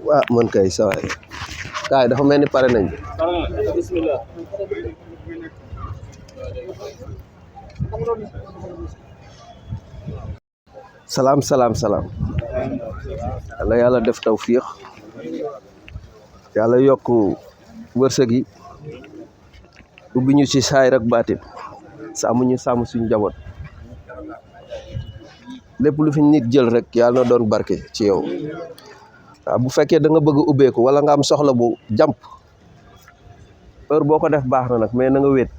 Wah mën kay sawaay kaay dafa mel ni pare nañ bismillah. salaam salaam salaam yàlla yàlla def tawfiix yàlla yokk wërsëg yi ubbi ñu ci saayir ak baatin sàmm ñu sàmm suñu njaboot lépp lu fi nit jël rek yàlla na doon barke ci yow waaw bu fekkee da nga bëgg ubbeeku wala nga am soxla bu jàmp heure boo ko def baax na nag mais na nga wéet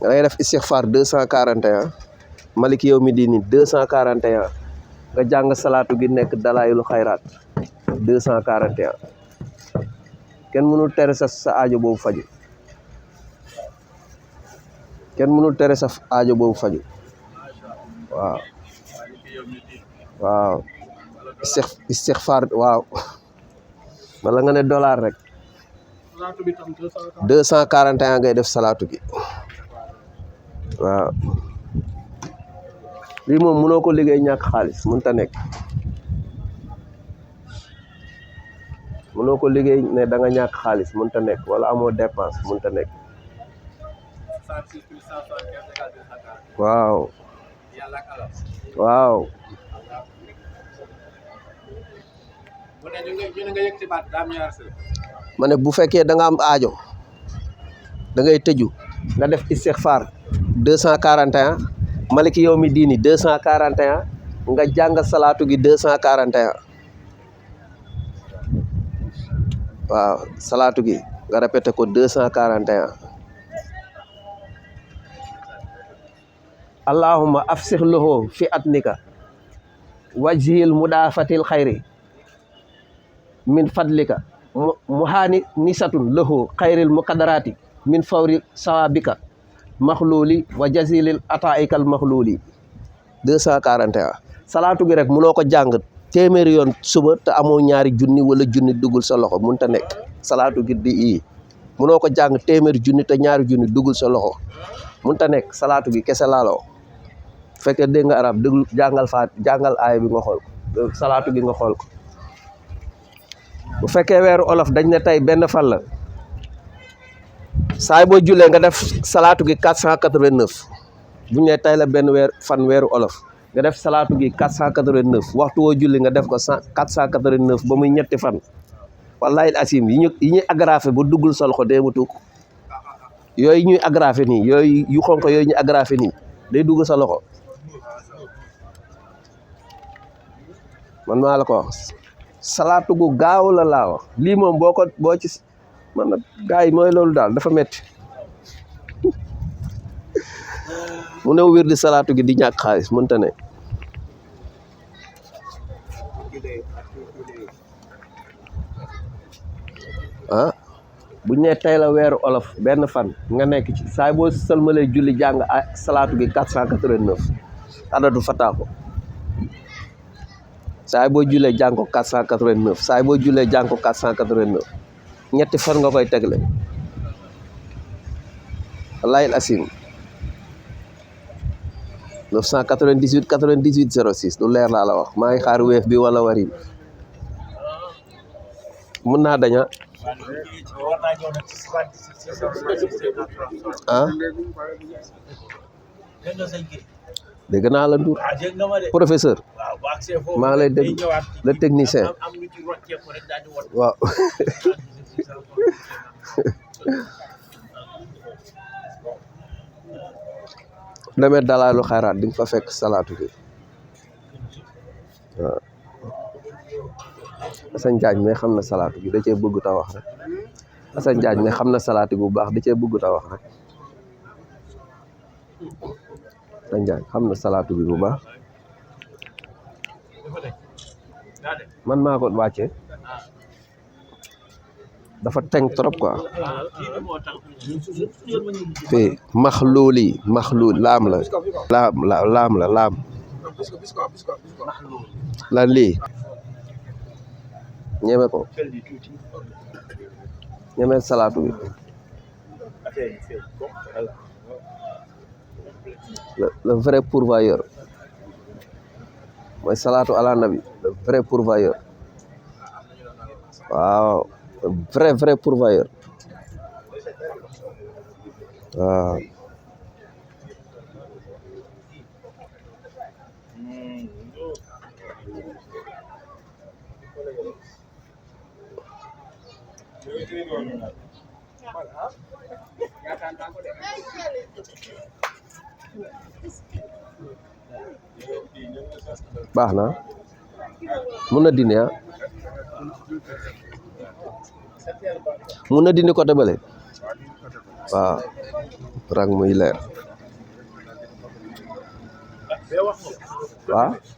da ngay def istixfaar 241 malik yow mi diini 241 nga jàng salaatu gi nekk dalaayilu xayraat 241 kenn mënul tere sa aajo boobu faju kenn mënul tere sa aajo boobu faju waaw waaw istixfaar waaw wala nga ne dollar rek 241 ngay def salaatu gi waaw lii moom mënoo ko liggéey ñàkk xaalis mënut a nekk mënoo ko liggéey ne da nga ñàkk xaalis mënut a nekk wala amoo dépense mënut a nekk waaw waaw ma ne bu fekkee da nga am aajo da ngay tëju nga def istixfaar 241 maliki yow mi diini 241 nga jàng salaatu gi 241 waaw salaatu gi nga répété ko 241 allahumma afsix lahu fi atnika wajhil mudaafatil xayri min fadlika muhaani nisatun lahu xayril muqadarati min fawri sawabika maxluuli wa jazilil ataikal maxluuli 241 salaatu gi rek mënoo ko jàng téeméeri yoon suba te amoo ñaari junni wala junni duggul sa loxo mënut a nekk salaatu gi di ii mënoo ko jàng téeméeri junni te ñaari junni duggul sa loxo mënut a nekk salaatu gi kese laaloo fekkee dégg nga arab déglu jàngal aaya bi nga xool ko salaatu gi nga xool ko bu fekkee weeru olof dañ ne tey benn fan la saay boo jullee nga def salaatu gi 489 buñ ne tey la benn weeru olof nga def salaatu gi 489 waxtu woo julli nga def ko 489 ba muy ñetti fan wallahi asim yi ñuy agrafé ba duggul sa loxo dee mu tukk yooyu ñuy agrafé nii yooyu yu xonk yooyu ñuy agrafé nii day dugg sa loxo man maa la ko wax salaatu gu gaaw la laa wax lii moom boo ci man nag gars yi mooy loolu daal dafa metti mu ne wér di salaatu gi di ñàkk xaalis mënta ne ah buñ ne tey la weeru olof benn fan nga nekk ci saay boo sëlmalee julli jàng salaatu gi 489 adadu fataaxo saay boo jullee jàng ko 489 saay boo jullee jàng ko 489 ñetti fan nga koy tegle wallahi asim 998 98 06 lu leer laa la wax maa ngi xaar weef bi wala wari mun naa daña ah dégg naa la Ndour professeur maa ngi lay dégg le technicien waaw demee dalaalu xayraat di nga fa fekk salaatu bi waaw Assane Diagne mais xam na salaatu bi da cee bëgg ta wax rek Assane Diagne mais xam na salaatu bu baax da cee bëgg ta wax rek Assane Diagne xam na salaatu bi bu baax man maa ko wàcce dafa teng trop quoi te maxluul laam la lii ñeme ko ñeme salaatu bi le vrai pourvoyeur mooy salaatu ala nabi le vrai pourvoyeur waaw le vrai pourvoyeur waaw baax na mun na dindi mun na dindi côté bële waaw rang muy leer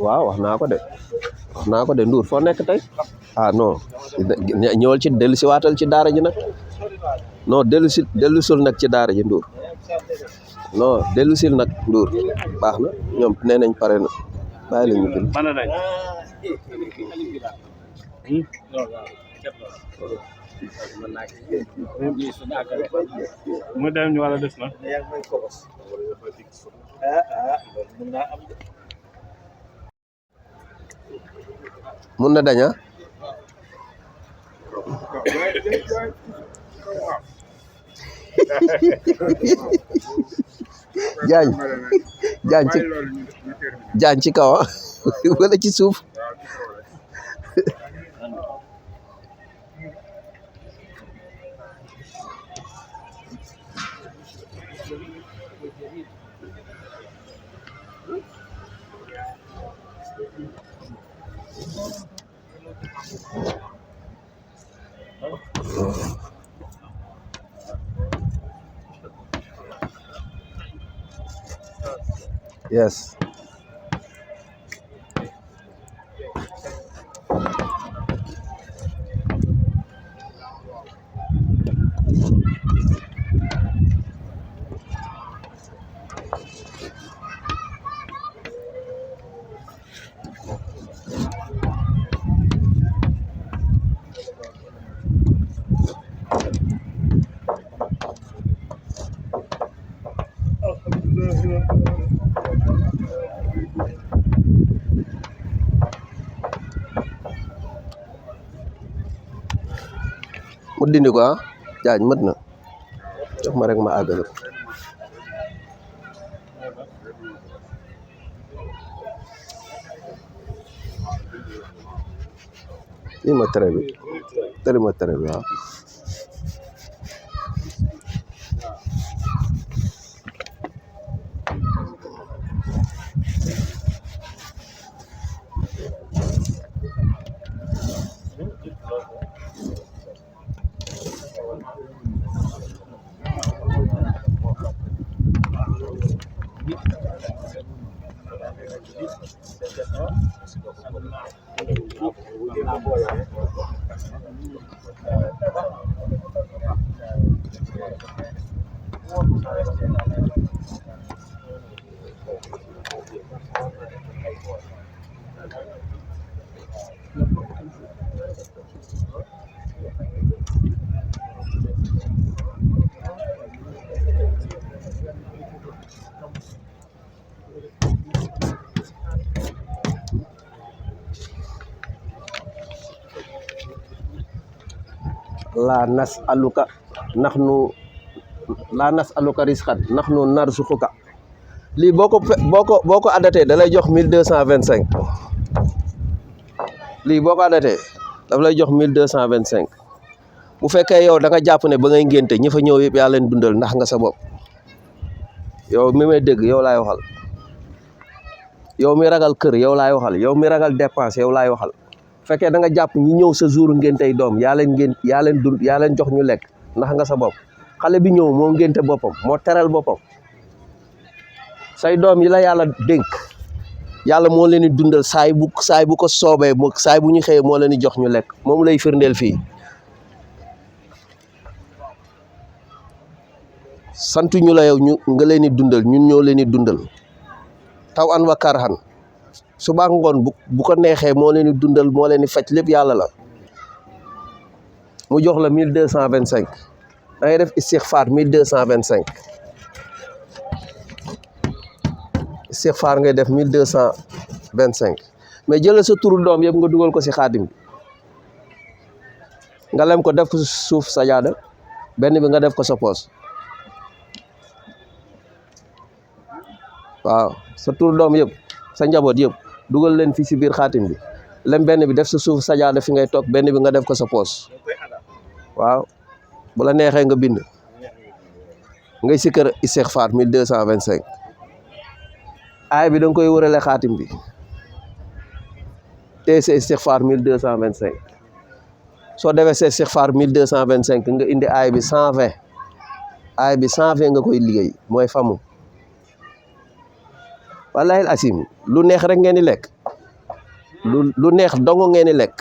waaw wax naa ko de Ndour foo nekk tey non ñëwal ci dellu si waatal ci daara ji nag non dellu sul nag ci daara ji Ndour non dellu sil nag Ndour baax na ñoom nee nañ pare na bàyyi la ñu bind mu dem ñu wala des na mun na daña jaañ ci kaw wala ci suuf yes mu dindi ko jaañ mët na jox ma rek ma àggale lii ma tere bi waaw la nas'aluka risqan nahnu narzuquka lii boo ko adatee da lay jox 1225 lii boo ko adatee daf lay jox 1225 bu fekkee yow da nga jàpp ne ba ngay ngénte ñi fa ñëw yëpp yaa leen dundal ndax nga sa bopp yow mi may dégg yow laay waxal yow mi ragal kër yow laay waxal yow mi ragal dépense yow laay waxal bu fekkee da nga jàpp ñi ñëw sa jour ngéntey doom yaa leen jox ñu lekk ndax nga sa bopp xale bi ñëw moo ngénte boppam moo teral boppam say doom yi la yàlla dénk yàlla moo leen di dundal saay bu ko soobee saay bu ñu xëyee moo leen di jox ñu lekk moom lay firndeel fii santu ñu la yow nga leen di dundal ñun ñoo leen di dundal taw an wa karhan suba ngoon bu ko neexee moo leen di dundal moo leen di faj lépp yàlla la mu jox la 1225 da ngay def istixfaar 1225 istixfaar ngay def 1225 mais jëlal sa turu doom yëpp nga dugal ko si xaatim bi nga lem ko def ko suuf sajaada benn bi nga def ko sa poos waaw sa turu doom yëpp sa njaboot yëpp dugal leen fii si biir xaatim bi lem benn bi def sa suuf sajaada fi ngay toog benn bi nga def ko sa poos waaw bu la neexee nga bind ngay sikkar istixfaar 1225 aay bi da nga koy wërale xaatim bi te sa istixfaar 1225 soo defee sa istixfaar 1225 nga indi aay bi 120 aay bi 120 nga koy liggéey mooy famu wallahi asim lu neex rek ngeen di lekk lu neex dongo ngeen di lekk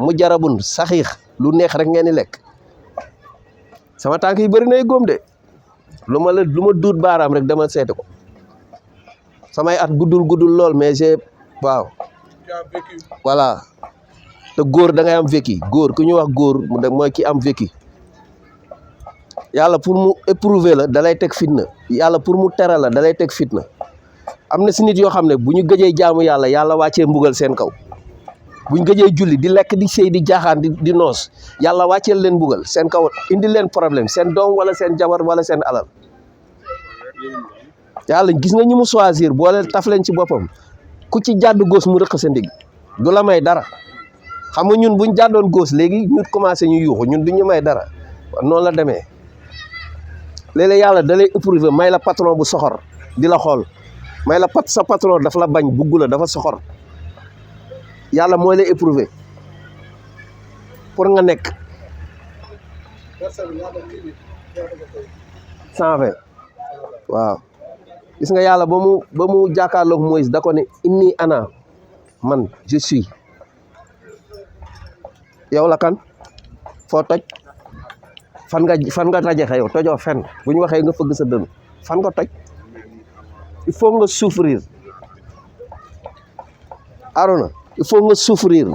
mu jarabun saxiix lu neex rek ngeen di lekk sama tànk yi bëri nay góom de lu ma duut baaraam rek dama seeti ko samay at guddul lool mais waaw voilà te góor da ngay am vécu góor ku ñu wax góor mu de mooy ki am vécu yàlla pour mu éprouver la dalay teg fitna yàlla pour mu teral la dalay teg fitna am na si nit yoo xam ne bu ñu gëjee jaamu yàlla wàccee mbugal seen kaw bu ñu gëjee julli di lekk di sëy di jaaxaan di noos yàlla wàcceel leen mbugal seen kaw indi leen problème seen doom wala seen jabar wala seen alal yàlla gis nga ñu mu choisir boole taf leen ci boppam ku ci jàdd góos mu rëq sa ndig du la may dara xam nga ñun buñ jàddoon góos léegi ñu commencé ñu yuuxu ñun du ñu may dara noonu la demee léeg-léeg yàlla da lay éprouver may la patron bu soxor di la xool may la sa patron dafa la bañ bugg la dafa soxor yàlla mooy lay éprouver pour nga nekk 120 waaw gis nga yàlla ba mu jàkkaarloog Moïse da ko ne inni ana man je suis yow la kan foo toj fan nga rajaxe yow tojoo fen bu ñu waxee nga fëgg sa dënn fan nga toj il faut nga souffrir Arona il faut nga souffrir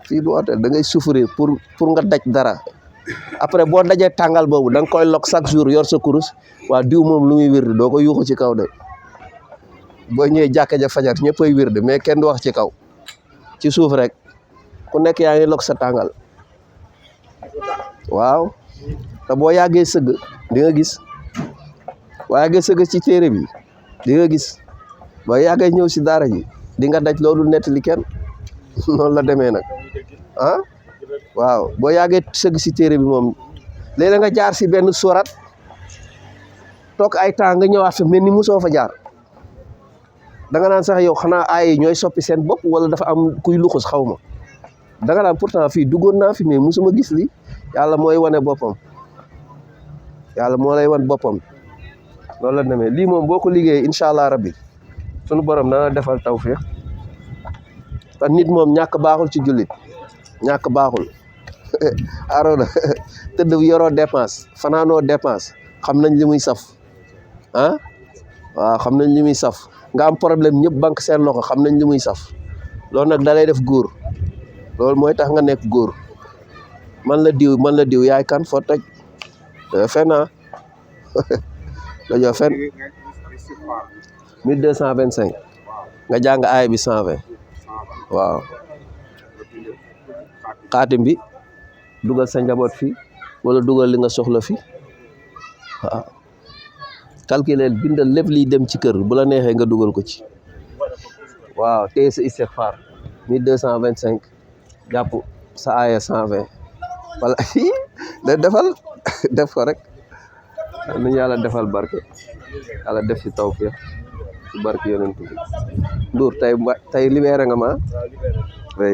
fii du hôtel da ngay souffrir pour nga daj dara après boo dajee tàngal boobu da nga koy lok chaque jour yor sa kurus waa diw moom lu muy wirde doo ko yuuxu ci kaw de boo ñëwee jàkka ja fajar ñëppay wirde mais kenn du wax ci kaw ci suuf rek ku nekk yaa ngi lok sa tàngal waaw te boo yàggee sëgg di nga gis boo yàggee sëgg ci téere bi di nga gis boo yàggee ñëw si daara ji di nga daj loolu nettali kenn noonu la demee nag ah waaw boo yàggee sëgg si téere bi moom léeg-léeg nga jaar si benn surat toog ay temps nga ñëwaat fa mel ni musoo fa jaar da nga naan sax yow xanaa ay ñooy soppi seen bopp wala dafa am kuy luxus xaw ma da nga naan pourtant fii duggoon naa fi mais musuma gis li yàlla mooy wane boppam yàlla moo lay wan boppam loolu la demee lii moom boo ko liggéeyee incha allah rabbi sunu borom dana defal tawfiq te nit moom ñàkk baaxul ci jullit ñàkk baaxul Arona tëdd yoroo dépense fanaanoo dépense xam nañ li muy saf ah waaw xam nañ li muy saf nga am problème ñëpp banque seen loxo xam nañ li muy saf loolu nag da lay def góor loolu mooy tax nga nekk góor man la diw yaay kan foo toj fena dañoo fen 1225 nga jàng aay bi 120 waaw xaatim bi dugal sa njaboot fii wala dugal li nga soxla fi waaw calculer bindal lépp liy dem ci kër bu la neexee nga dugal ko ci waaw téye sa istixfaar 1225 jàpp sa aaya 120 wala da defal def ko rek nañu yàlla defal barke yàlla def ci tawfiq ci barke yonent bi Ndour tey libéré nga ma oui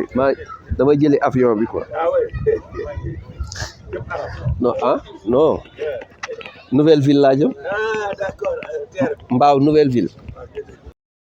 dama jëli avion bi quoi non Nouvelle Ville laa jëm Mbaaw Nouvelle Ville